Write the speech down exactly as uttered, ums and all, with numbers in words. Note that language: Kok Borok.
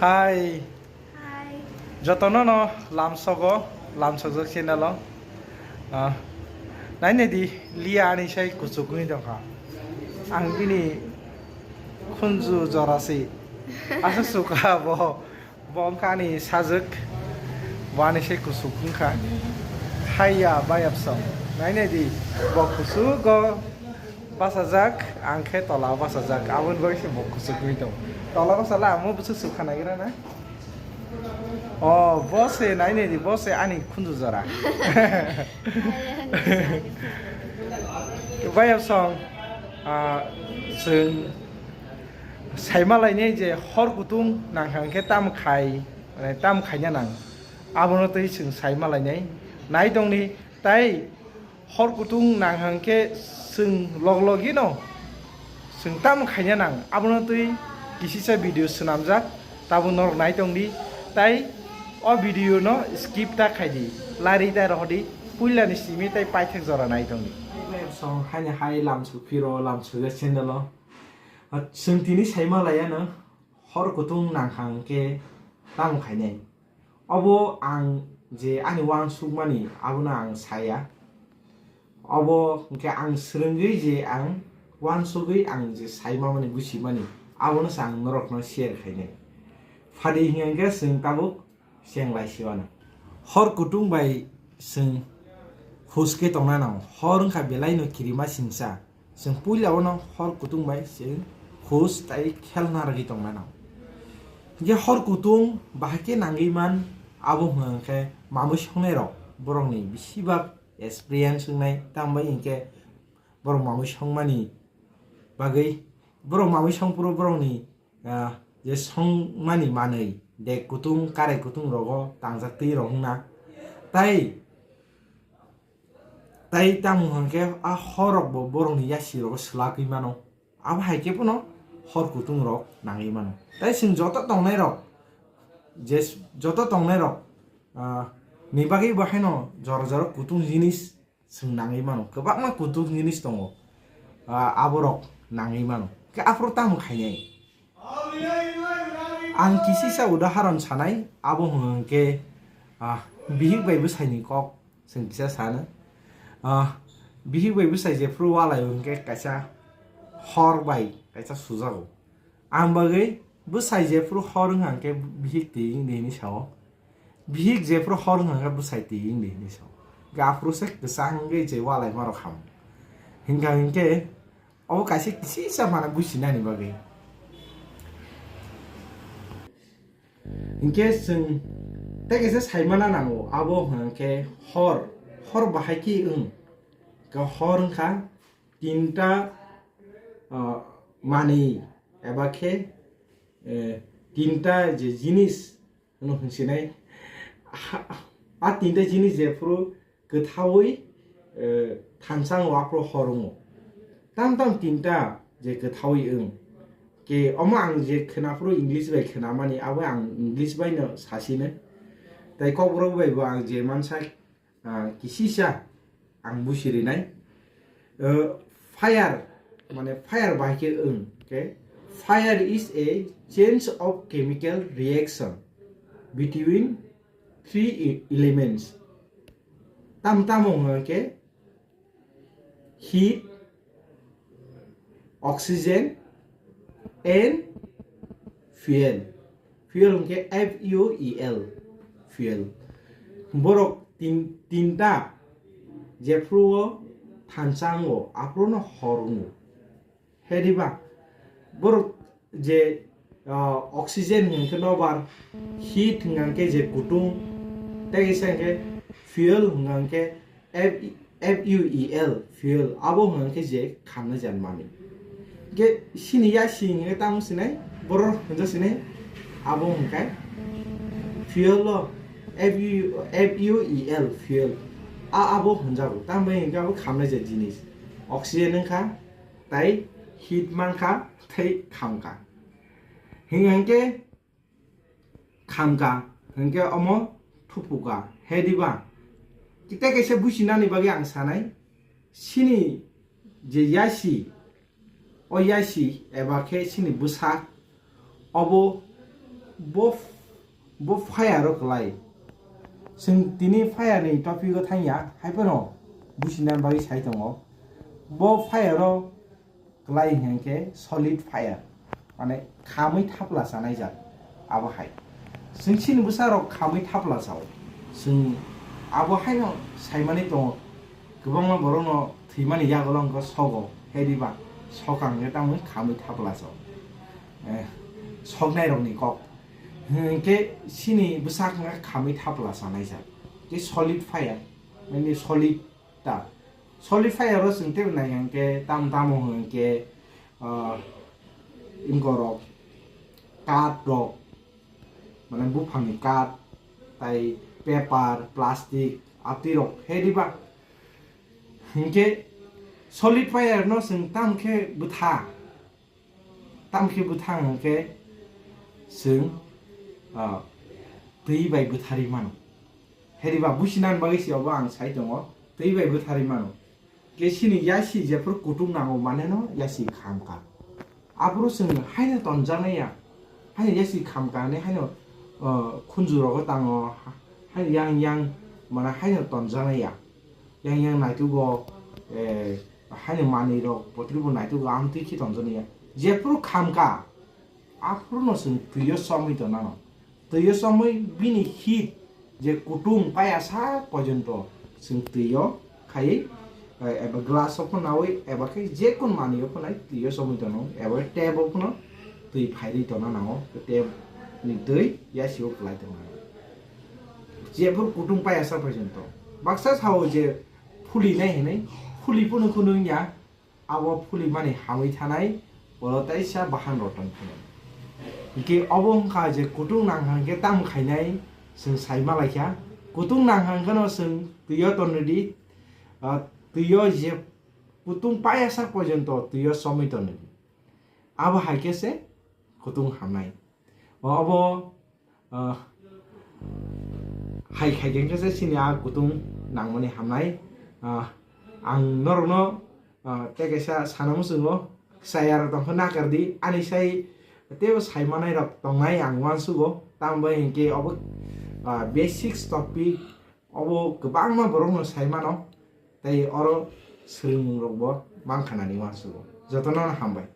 Hai. Hai. Jotono no lamsogo, lamsojak channel o. Ah, nainai di, Lia ani sai kuchuk wngwi tongkha. Ang bini khunju jora si. Asa suka bo, bo wngkha ani sajwk. Bo ani sai kuchuk wngkha. Haiya, bayapsong. Nainai di, bo kuchugo. Bachajak, ang khe tola bachajak, aboni bagwi se bo kuchuk wngwi tongo. Tola bachala ang mo bwswk sukha nagira na? O, bo se nainai di, bo se ani khunju jora. Bayapsong, ah, chwng saima lainai je hor kutung nangkha hwnkhe tam khai, mane tam khaina nang. Abono twi chwng saima lainai. Nai tongni tai Hor kutung nang hwnkhe chwng log logino chwng tamo khaina nang, abono twi kisisa video swnamjak, tabuk norok nai tongdi, tai o video no skip ta khaidi, lari ta rohordi, puilani simi tai paithak jora nai tongdi. Song haini hai lamsok phiro lamsok channel o. Chwng tini saima laiano hor kutung nang hwnkhe tamo khainai. Obo ang je ani uansukmani, abono ang saya. Obo hwnkhe ang swrwngwi je ang uansugwi ang je saimamani, buchimani, abono se ang norokno share khainai. Phadi hwnkhe chwng tabuk cheng lai siwano. Hor kutung bai chwng huske tongnano, hor wngkha belaino kirima singsa. Chwng puila o no hor kutung bai chwng hus tai khelna rwgwi tongmano. Hwnkhe hor kutung bahai khe nangwi man, abo hwnkha hwnkhe mamwi songnai rok borokni besibak experience wngnai, tambai hwnkhe borok mamwi songmani bagwi, borok mamwi songphuru borokni, ah, je songmani manwi de kutung karai kutung rogo tangjak twi rok wngna. Tai Tai tamo hwnkhe a horrok bo borokni yasi rogo swlagwi mano. Abo hai khe phano hor kutung rok nangwi mano. Tai chwng joto tongnai rok, je joto tongnai rok, ah, ni bagwi bo haino jora jora kutung jinis chwng nangwi mano. Kwbangma kutung jinis tongo, ah, aborok nangwi mano. Khe aphuru tamo khainai? Ang kisisa udaharon sanai, abo hwnkhe, ah, bihik bai bwsaini kok. Chwng kisa sano, ah, bihik bai bwsai jephuru walai o hwnkhe kaisa hor bai kaisa sujago. Ang bagwi bwsai jephuru hor wngkha hwnkhe bihik twi wngdi hinwi sao. Bihik jephuru hor wngkha hwnkhe bwsai twi wngdi hinwi sao. Hwnkhe aphuru se kwchang wngwi je walai marok ham. Hwnkha hwnkhe obo kaisa kisisa mana businani bagwi. Hinkhe chwng tei kaisa saimana nango, abo hwnkhe hor, hor bahai khe wng. Khe hor wngkha tinta, ah, manwi eba khe, eh, tinta je jinis hwnwi hwnsinai. Ha, a tinta jinis jephuru kwthaui, eh, thansa wngo, aphuru hor wngo. Tam tam tinta je kwthaui wng. Khe omo ang je khwnaphuru English bai khwnamani, abo ang English bai no sasino. Tai Kokborok bai bo ang je mansa, ah, kisisa ang busi rinai. Eh, fire, mane fire bai khe wng, okay? Fire is a change of chemical reaction between three e-, elements. Tam tamo hwnkhe heat, oxygen, and fuel. Fuel hwnkhe F U E L, fuel. Borok tin-, tinta jephuru o thansa wngo, aphuru no hor wngo. Hediba borok je, ah, oxygen hwnkhe nobar, heat hwnkhe je kutung, tei kisa hwnkhe fuel hwnkhe F-, F U E L, fuel, abo hwnkhe je khamnai jan manwi. Hwnkhe sini yasi hwnkhe tamo sinai, borok hwnja sinai, abo hwnkhe fuel o, F U, F U E L, fuel. A, abo hwnjago, tambai hwnkhe abo khamnai jan jinis. Oxygen wngkha, tai heat mankha, tei khamkha. Hwnkhe khamkha, hwnkhe omo thupuka, hediba. Tei kaisa businani bagwi ang sanai, sini je yasi, o yasi eba khe sini bwsa, obo Bo f-, bo fire o kwlai. Chwng tini fire ni topic o thangya, hai phano buchina bagwi sai tongo. Bo fire o kwlai hinkhe solid fire, mane khamwi thapla chanai jak. Abo hai chwng chini bwsa rok khamwi thapla chao. Chwng abo haino saimani tongo, kwbangma borokno thwimani yagulo wngkha sogo, hediba sokang khe tamwi khamwi thapla chao. Eh, soknai rokni kok. Hinkhe chini bwsak wngkha khamwi thapla chanai jak. Tei solid fire, mane solid ta. Solid fire o chwng teibo nai hinkhe tam tamo hinkhe, ah, wngkorok, kath rok, mane buphangni kath, tai paper, plastic, atwi rok, hediba. Hinkhe solid fire no chwng tam khe bwtha. Tamkhe bwthang hwnkhe chwng, ah, twi bai bwtharwi mano. Heriba buchinani bagwi se obo ang sai tongo, twi bai bwtharwi mano. Khe chini yasi jephru kutung nango maneno yasi khamkha. Aphuru chwng haino tonjaknai ya, haino yasi khamkha hinwi haino, ah, khunju rogo tango, ha-, haino yang yang mana haino tonjaknai ya. Yang yang naitugo, eh, haino manwi rok potri bo naitugo, amtwi khe tonjaknai ya. Jephru khamkha, aphuru no chwng twi o chomwi tongna no. Twi o chomwi bini heat je kutung paya sak porjonto chwng twi o khai, eh, eba glass o phano nawi, eba khe jekun manwi o phano twi o chomwi tongna, eba khe tap o phano twi phairwi tongna nango, tap ni twi yasi o kwlai tongna nango. Jephru kutung paya sa porjonto. Baksa sao je phuli nai hinwi, phuli phunu khunu wngya, abo phuli mani hamwi thanai, oro taisa bahan roton phunu. Hingke obo wngkha je kutung nang hangke tam khainai, chwng sai malaikha. Kutung nang hangkhe no chwng twi o tonrwdi, ah, twi o je kutung paya sa porjonto twi o chomwi tonrwdi. Abo hai khe se kutung hamnai. O, abo, ah, hai khai khe se chini a kutung nangmani hamnai. Ah, ang norokno, ah, tei kaisa sana muchungo, chaya rok tongkha nakardi, ani sai teibo sai manai rok tongnai ang uansugo, tamo bai hinkhe obo, ah, basics topic, obo kwbangma borokno sai mano, tei oro swrwngmung rokbo mankha nani uansugo. Jotono hambai.